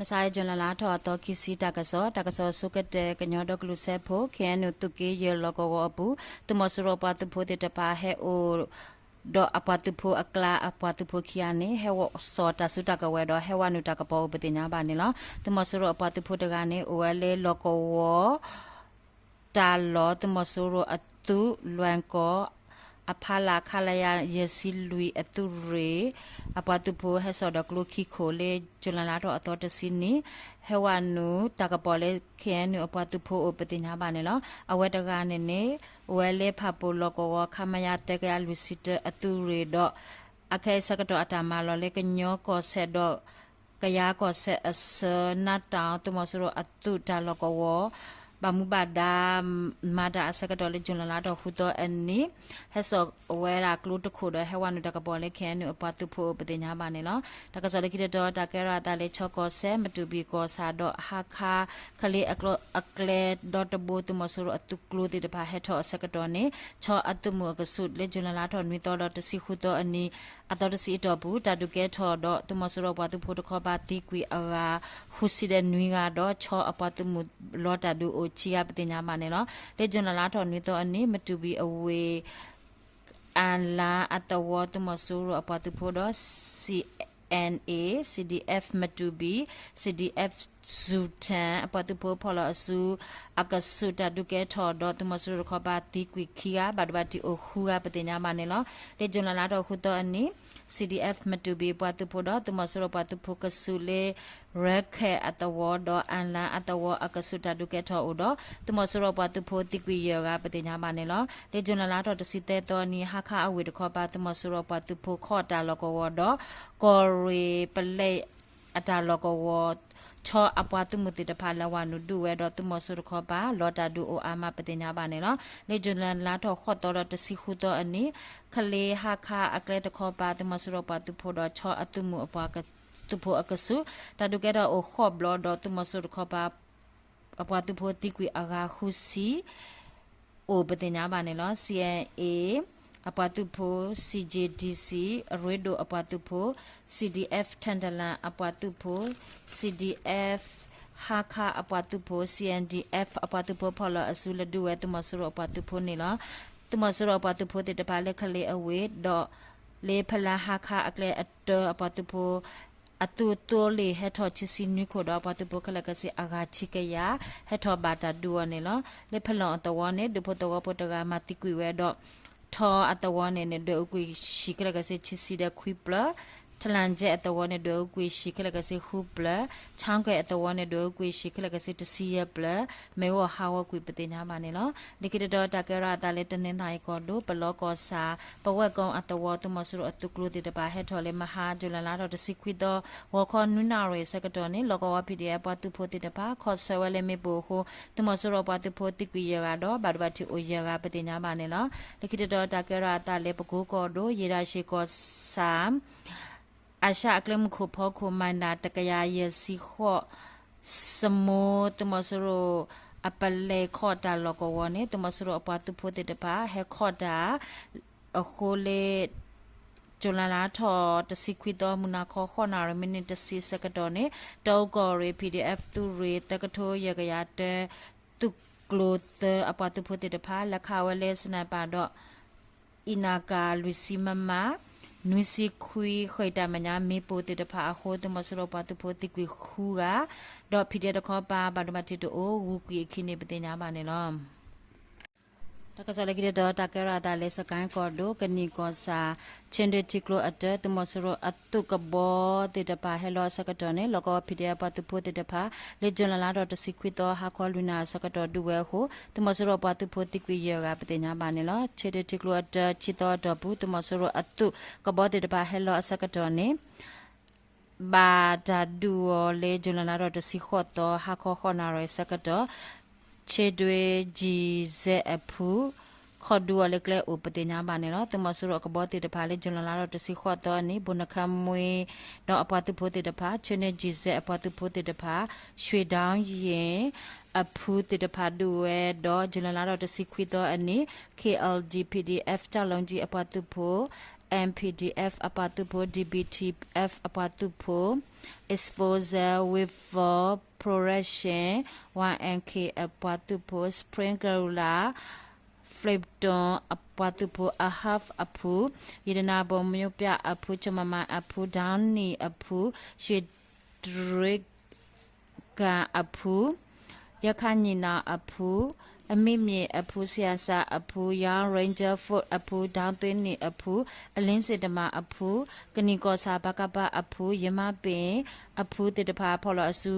စး ဇွန်လ လါထီၣ်အသီခံဆံ တၢ်ကစီၣ်, တၢ်ကစီၣ်ဆိကတၢၢ် ကညီဒီကလုာ်စၢဖှိၣ် ခ့ၣ်အဲၣ်ယူၣ် သုးက့ယဲၢ်လီၢ်ကဝီၤအပူၤ သုးမီၤစိရိၤအပှၤသုးဖိသ့ၣ်တဖၣ်ဟဲအိၣ် ဒီးအပှၤသုးဖိအကျါ အပှၤသုးဖိခံဂၤန့ၣ် ဟဲစိာ်တၢ်စုတၢ်ကဝဲၤဒီး ဟဲဝဲနုာ်တၢ်ကပီၤအိၣ်ပသ့ၣ်ညါဘၣ်န့ၣ်လီၤ. သုးမီၤစိရိၤအပှၤသုးဖိတဂၤန့ၣ် အိၣ်ဝဲလၢလီၢ်ကဝီၤ တၢ်လီၢ် သုးမီၤစိရိၤအသုး လွဲၢ်ကီၢ် အဖီလာ် ခလရ ယဲၢ်ဆံလွံၢ် အသုးရ့ၣ် အပှၤသုးဖိဟဲစိာ်ဒီးကျိခံခိၣ်လၢ ဇွန်လလါထီၣ်အသီတဆံနံၤ ဟဲဝဲနုာ်တၢ်ကပီၤလၢ ခ့ၣ်အဲၣ်ယူၣ် အပှၤသုးဖိအိၣ်ပသ့ၣ်ညါဘၣ်န့ၣ်လီၤ. အဝဲတဂၤန့ၣ်န့ၣ် အိၣ်ဝဲလၢဖၣ်ပူၤလီၢ်ကဝီၤ ခမရ သၢကယၤလွံၢ်ဆံတၢ အသုးရ့ၣ်ဒီး အခဲအံၤဆၢကတီၢ်အတၢ်မၤလီၤလၢကညီကီၢ်စဲၣ်ဒီး ကယၤကီၢ်စဲၣ်အဆၢ နးတၢ် သုးမီၤစိရိၤအသုးတၢ်လီၢ်ကဝီၤ ဘၣ်မူဘၣ်ဒါ မၤတၢ်အဆၢကတီၢ်လၢ ဇွန်လလါထီၣ်ဃုသီအနံၤ ဟဲစိာ်ဝဲဒၣ်ကျိတခိၣ်ဒီး ဟဲဝဲနုာ်တၢ်ကပီၤလၢ ခ့ၣ်အဲၣ်ယူၣ် အပှၤသုးဖိအိၣ်ပသ့ၣ်ညါဘၣ်န့ၣ်လီၤ. တၢ်ကစီၣ်လၢခံတတီၤ တၢ်ကဲထီၣ်အသးလၢ ခၠီကီၢ်စဲၣ် မတူၢ်ဘံၣ်ကီၢ်ဆၣ်ဒီး ဟါခါ ကလ့အကျဲဒီတဘိ သုးမီၤစိရိၤအသုးကျိသ့ၣ်တဖၣ် ဟဲထီၣ်အဆၢကတီၢ်န့ၣ် ခၠီအသုးမုၢ်အကဆူး လၢ ဇွန်လလါထီၣ်နွံသီဒီး တဆံဃုသီအနံၤ အသီတဆံအတီၢ်ပူၤ တၢ်ဒုးကဲထီၣ်ဒီး သုးမီၤစိရိၤအပှၤသုးဖိတခီပၤသံကွံာ်အဂၤ ဃုဆံဒီးနွံဂၤဒီး ခၠီအပှၤသုးမုၢ်လီၤတၢ်ဒုးအိၣ်ခံဂၤပသ့ၣ်ညါဘၣ်န့ၣ်လီၤ. လၢ ဇွန်လလါထီၣ်နွံသီအနံၤ မတူၢ်ဘံၣ်အဝ့ၢ် အၣ်လၣ်အသဝီ သုးမီၤစိရိၤအပှၤသုးဖိဒီး CNA, CDF မတူၢ်ဘံၣ်, CDF စူၣ်ထၣ် အပှၤသုးဖိဖီၣ်လီၤအစု အကဆူးတၢ်ဒုးကဲထီၣ်ဒီး သုးမီၤစိရိၤတခီပၤသံကွံာ်ခံဂၤ ဘၣ်ဒိဘၣ်ထံးအိၣ်ဃုဂၤပသ့ၣ်ညါဘၣ်န့ၣ်လီၤ. လၢ ဇွန်လလါထီၣ်ဃုသီအနံၤ CDF မတူၢ်ဘံၣ်ပှၤသုးဖိဒီး သုးမီၤစိရိၤပှၤသုးဖိကဆူးလၢ ရခဲၣ်အသဝီဒီး အၣ်လၣ်အသဝီအကဆူးတၢ်ဒုးကဲထီၣ်အိၣ်ဒီး သုးမီၤစိရိၤပှၤသုးဖိသံကွံာ်ယဲၢ်ဂၤပသ့ၣ်ညါဘၣ်န့ၣ်လီၤ. လၢ ဇွန်လလါထီၣ်တဆံသၢသီအနံၤ ဟါခါအဝ့ၢ်တခီပၤ သုးမီၤစိရိၤပှၤသုးဖိခီၣ်တၢ်လီၢ်ကဝီၤဒီး ကီၢ်ရ့ၣ်ပလဲၣ် အတၢ်လီၢ်ကဝီၤ ခၠီအပှၤသုးမုၢ်သ့ၣ်တဖၣ် လဲၤဝဲနုာ်ဒုးဝဲဒီး သုးမီၤစိရိၤတခီပၤ လီၤတၢ်ဒုးအိၣ်အါမးပသ့ၣ်ညါဘၣ်န့ၣ်လီၤ. လၢ ဇွန်လလါထီၣ်ဃိးသီဒီးတဆံဃုသီအနံၤ ကလ့ဟါခါအကျဲတခီပၤ သုးမီၤစိရိၤပှၤသုးဖိဒီး ခၠီအသုးမုၢ်အပှၤသုးဖိအကဆူး တၢ်ဒုးကဲထီၣ်အိၣ်ဃိးဘျီဒီး သုးမီၤစိရိၤတခီပၤ အပှၤသုးဖိသံကွံာ်အဂၤဃုဆံ အိၣ်ပသ့ၣ်ညါဘၣ်န့ၣ်လီၤ. CNA အပှၤသုးဖိ, CJDC အရ့ဒိၣ်အပှၤသုးဖိ, CDF ထၣ်တလၣ်အပှၤသုးဖိ, CDF ဟါခါအပှၤသုးဖိ, CNDF အပှၤသုးဖိဖီၣ်လီၤအစု လဲၤဒုးဝဲသုးမီၤစိရိၤအပှၤသုးဖိန့ၣ်လီၤ. သုးမီၤစိရိၤအပှၤသုးဖိသ့ၣ်တဖၣ်လၢ ကလ့အဝ့ၢ်ဒီး လၢဖလါဟါခါအကျဲအတၢ အပှၤသုးဖိ အသုးသိလ့ၣ်ဟဲထီၣ်ခံဆံနွံခိၣ်ဒီး အပှၤသုးဖိခဲလၢာ်ခဲဆ့အဂၤခံကယၤ ဟဲထီၣ်ဘၣ်တၢ်ဒုးအီၤန့ၣ်လီၤ. လၢဖလီၣ်အသဝီန့ၣ် ဒူဖိသဝီဖိတဂၤမၤသံကွံာ်ဝဲဒီး ထီအသဝီန့ၣ်န့ၣ် ဒွဲၣ်အူကွံာ်ဟံၣ်ခဲလၢာ်ခဲဆ့ခံဆံဒီးခွံဖျၢၣ်, ထလၣ်ကၠဲၣ်အသဝီန့ၣ် ဒွဲၣ်အူကွံာ်ဟံၣ်ခဲလၢာ်ခဲဆ့ဃုဖျၢၣ်, ခၠီကဲၣ်အသဝီန့ၣ် ဒွဲၣ်အူကွံာ်ဟံၣ်ခဲလၢာ်ခဲဆ့တဆံယဲၢ်ဖျၢၣ်, မ့ၢ်ဂီၢ်ဟးဂီၤကွံာ်ပသ့ၣ်ညါဘၣ်န့ၣ်လီၤ. လၢခံတတီၤ တၢ်ကဲထီၣ်အသးလၢ တနီသရံၣ်ကီၢ်ဒိၣ် ပလီကီၢ်ဆၣ် ပဝဲၢ်ကိအသဝီ သုးမီၤစိရိၤအသုးကျိသ့ၣ်တဖၣ် ဟဲထီၣ်လၢမဟါ ဇူလိုင်လလါထီၣ်တဆံခွံသီ ဂီၤခီနွံနၣ်ရံၣ်အဆၢကတီၢ်န့ၣ် လီၢ်ကဝီၤ ပီၣ်ဒီအ့ၣ်ပှၤသုးဖိသ့ၣ်တဖၣ် ခီၣ်ဆၢဝဲလၢမ့ၣ်ပိၢ်အဃိ သုးမီၤစိရိၤပှၤသုးဖိသံကွံာ်ယဲၢ်ဂၤဒီး ဘၣ်ဒိဘၣ်ထံးအိၣ်ယဲၢ်ဂၤပသ့ၣ်ညါဘၣ်န့ၣ်လီၤ. လၢခံတတီၤ တၢ်ကဲထီၣ်အသးလၢ ပကိကီၢ်ဒိၣ် ယ့ၣ်ဒၣ်ရှ့ၣ်ကီၢ်ဆၣ် အၣ်ရှၣ်အကျဲမုၢ်ခိၣ်ဖီခိၣ် မံးနံးတကယၤယဲၢ်ဆံဃိး စမိ သုးမီၤစိရိၤအပလဲၢ်ခီၣ်တၢ်လီၢ်ကဝီၤန့ၣ် သုးမီၤစိရိၤအပှၤသုးဖိသ့ၣ်တဖၣ် ဟဲခီၣ်တၢ်အဃိလၢ ဇူလိုင်လလါထီၣ်တဆံခွံသီ မုၢ်နၤခီ ဃိးနၣ်ရံၣ် မံးနံးတဆံအဆၢကတီၢ်န့ၣ် တအူကီၢ်ရ့ၣ် ပီၣ်ဒီအ့ၣ် သုးရ့ၣ် သၢကထိယဲၢ်ကယၤတၢ သုးကျိၤသၢ အပှၤသုးဖိသ့ၣ်တဖၣ် လဲၤခးဝဲလၢ စနၢၣ်ပၢၣ်ဒီး အံးနၣ်ကၣ် လွံၢ်ဆံ မမ, နွံဆံခွံ ဃဲၤတၢ်မဲာ်ညါ မ့ၣ်ပိၢ်သ့ၣ်တဖၣ်အဃိ သုးမီၤစိရိၤပှၤသုးဖိသံကွံာ်ဃုဂၤ ဒီး ပီၣ်ဒီအ့ၣ် တခီပၤ ဘၣ်ဒိဘၣ်ထံးတအိၣ် ဂုၤကွံာ်အခံန့ၣ် ပသ့ၣ်ညါဘၣ်န့ၣ်လီၤ. တၢ်ကစီၣ်လၢခံတတီၤ တၢ်ကဲထီၣ်အသးလၢ စကဲၣ်ကီၢ်ဒိၣ် ကနံၣ်ကီၢ်ဆၣ် ဆ့ဒ့ထံကျိအတၢ သုးမီၤစိရိၤအသုးကဘီသ့ၣ်တဖၣ် ဟဲလီၤအဆၢကတီၢ်န့ၣ် လီၢ်ကဝီၤ ပီၣ်ဒီအ့ၣ် ပှၤသုးဖိသ့ၣ်တဖၣ် လၢ ဇူလိုင်လလါထီၣ်တဆံခွံသီ ဟါခီလွံၢ်နၣ်ရံၣ်အဆၢကတီၢ် ဒုးဝဲအဃိ သုးမီၤစိရိၤပှၤသုးဖိသံကွံာ်ယဲၢ်ဂၤ ပသ့ၣ်ညါဘၣ်န့ၣ်လီၤ. ဆ့ဒ့ထံကျိအတၢ ဆံသီအတီၢ်ပူၤ သုးမီၤစိရိၤအသုးကဘီသ့ၣ်တဖၣ် ဟဲလီၤအဆၢကတီၢ်န့ၣ် ဘၣ်တၢ်ဒုးအီၤလၢ ဇူလိုင်လလါထီၣ်တဆံဃိးသီ ဟါခီဃိးနၣ်ရံၣ်အဆၢကတီၢ် ဆ့ဒ့ G Z အဖု ခီၣ်ဒုးအီၤလၢကျဲအိၣ် ပသ့ၣ်ညါဘၣ်န့ၣ်လီၤ. သုးမီၤစိရိၤအကဘီသ့ၣ်တဖၣ်လၢ ဇူလိုင်လလါထီၣ်တဆံဃိးသီအနံၤ ဘိၣ်နခၢမွ့ ဒီးအပှၤသုးဖိသ့ၣ်တဖၣ် ဆ့ဒ့ G Z အပှၤသုးဖိသ့ၣ်တဖၣ် ရွှေတောင်ရင် အဖုသ့ၣ်တဖၣ်ဒုးဝဲဒီး ဇူလိုင်လလါထီၣ်တဆံခွံသီအနံၤ K L D P D F ကၠီၣ်လူၣ်ကၠံ အပှၤသုးဖိ M P D F အပှၤသုးဖိ, D B T F အပှၤသုးဖိ, Exposure Weapon Production, Y N K အပှၤသုးဖိ, Spring Guerrilla, Flipton အပှၤသုးဖိ, Ahaf အဖု, ရတနာဘိမျိုးပြအဖု, ချမမအဖု, Downey အဖု, ရွှေ ဒရ့ကၣ်အဖု, ယခါညီနောင်အဖု, အမ့မ့ၢ်အဖု, ဆရာစၢ်အဖု, Young Ranger Force အဖု, ဒေါင်းသွေးနံၣ်အဖု, အလင်းစေတမန်အဖု, ကနံၣ်ကီၢ်ဆၣ် ပကဖ အဖု, ရမပ့ၣ်အဖုသ့ၣ်တဖၣ် ဖီၣ်လီၤအစု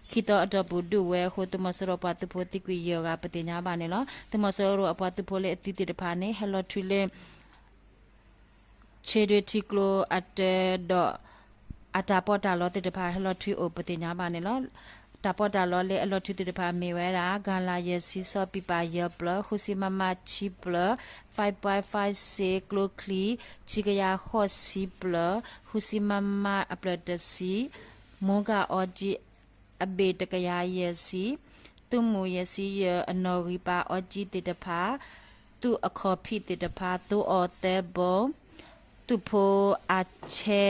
ခံသီအတီၢ်ပူၤဒုးဝဲအဃိ သုးမီၤစိရိၤပှၤသုးဖိသံကွံာ်ယဲၢ်ဂၤ ပသ့ၣ်ညါဘၣ်န့ၣ်လီၤ. သုးမီၤစိရိၤအပှၤသုးဖိလၢအသံသ့ၣ်တဖၣ်န့ၣ် ဟဲလီၤထွံလၢ ဆ့ဒွ့ထံကျိအတၢ်ဒီး အတၢ်ပီးတၢ်လီသ့ၣ်တဖၣ် ဟဲလီၤထွံအိၣ် ပသ့ၣ်ညါဘၣ်န့ၣ်လီၤ. တၢ်ပီးတၢ်လီလၢအလီၤထွံသ့ၣ်တဖၣ်မ့ၢ်ဝဲဒၣ် ကၣ်လၣ်ယဲၢ်ဆံ, စီၤပံပၢ်ယဲၢ်ပျၢၤ, ဃုဆံ မမ ခံပျၢၤ, five point five six ကျိချံ, ခံကယၤဃိးဆံပျၢၤ, ဃုဆံ မမ အပျၢၤတဆံ, မိကၣ်အီကံ အဘ့ၣ်တကယၤယဲၢ်ဆံ, သုးမုၢ်ယဲၢ်ဆံယဲၢ်, အနီၣ်ဂံၢ်ပၤအီကံသ့ၣ်တဖၣ်, သုးအခီၣ်ဖံးသ့ၣ်တဖၣ်, သိအီၣ်သၢဘိ, သုးဖိအဆဲ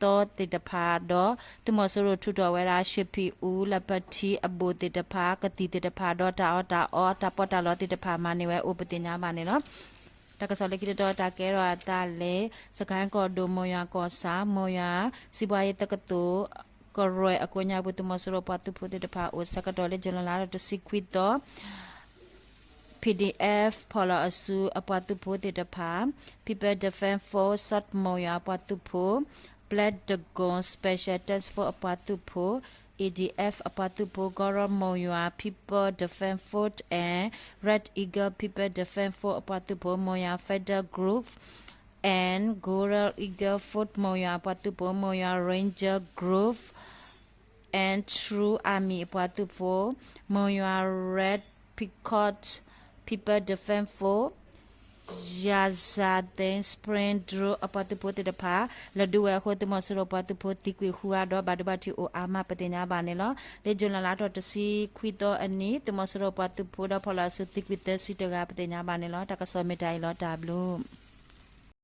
သီသ့ၣ်တဖၣ်ဒီး သုးမီၤစိရိၤထုးထီၣ်ဝဲဒၣ် ရွှေဖီဦး, လၢပထံအဘိၣ်သ့ၣ်တဖၣ်, ကသံၣ်သ့ၣ်တဖၣ်ဒီး တၢ်အီၣ်တၢ်အီ, တၢ်ပီးတၢ်လီသ့ၣ်တဖၣ်မၤန့ၢ်ဝဲအိၣ် ပသ့ၣ်ညါဘၣ်န့ၣ်လီၤ. တၢ်ကစီၣ်လၢခံတတီၤ တၢ်ကဲထီၣ်အသးလၢ စကဲၣ်ကီၢ်ဒိၣ် မိၢ်ယွၤကီၢ်ဆၣ်, မိၢ်ယွၤ စံးဘှါယ့သကတိၤ ကရၢၢ်အကိးညါပူၤ သုးမီၤစိရိၤပှၤသုးဖိသ့ၣ်တဖၣ်အိၣ်ဆၢကတီၢ်လၢ July လါထီၣ်တဆံခွံသီ, P D F ဖီၣ်လီၤအစုအပှၤသုးဖိသ့ၣ်တဖၣ်, People Defense Force South မိၢ်ယွၤအပှၤသုးဖိ, Black Dragon Special Task Force အပှၤသုးဖိ, A D F အပှၤသုးဖိ, ကီရီမိၢ်ယွၤ People Defense Force and Red Eagle People Defense Force အပှၤသုးဖိ, မိၢ်ယွၤ Federal Group and Golden Eagle Force မိၢ်ယွၤအပှၤသုးဖိ, မိၢ်ယွၤ Ranger Group and True Army အပှၤသုးဖိ, မိၢ်ယွၤ Red Peacock People Defense Force, ယၤစၢ်သ့ Spring Drone အပှၤသုးဖိသ့ၣ်တဖၣ် လီၤဒုးဝဲအဃိ သုးမီၤစိရိၤပှၤသုးဖိသံကွံာ်ဃုဂၤဒီး ဘၣ်ဒိဘၣ်ထံးအိၣ်အါမး ပသ့ၣ်ညါဘၣ်န့ၣ်လီၤ. လၢ July လါထီၣ်တဆံခွံသီအနံၤ သုးမီၤစိရိၤပှၤသုးဖိဒီးဖီၣ်လီၤအစုသံကွံာ်သၢဆံတဂၤ ပသ့ၣ်ညါဘၣ်န့ၣ်လီၤ. တၢ်ကစီၣ်မ့ၢ်တၢ်အံၤလီၤ တၢ်ဘျုး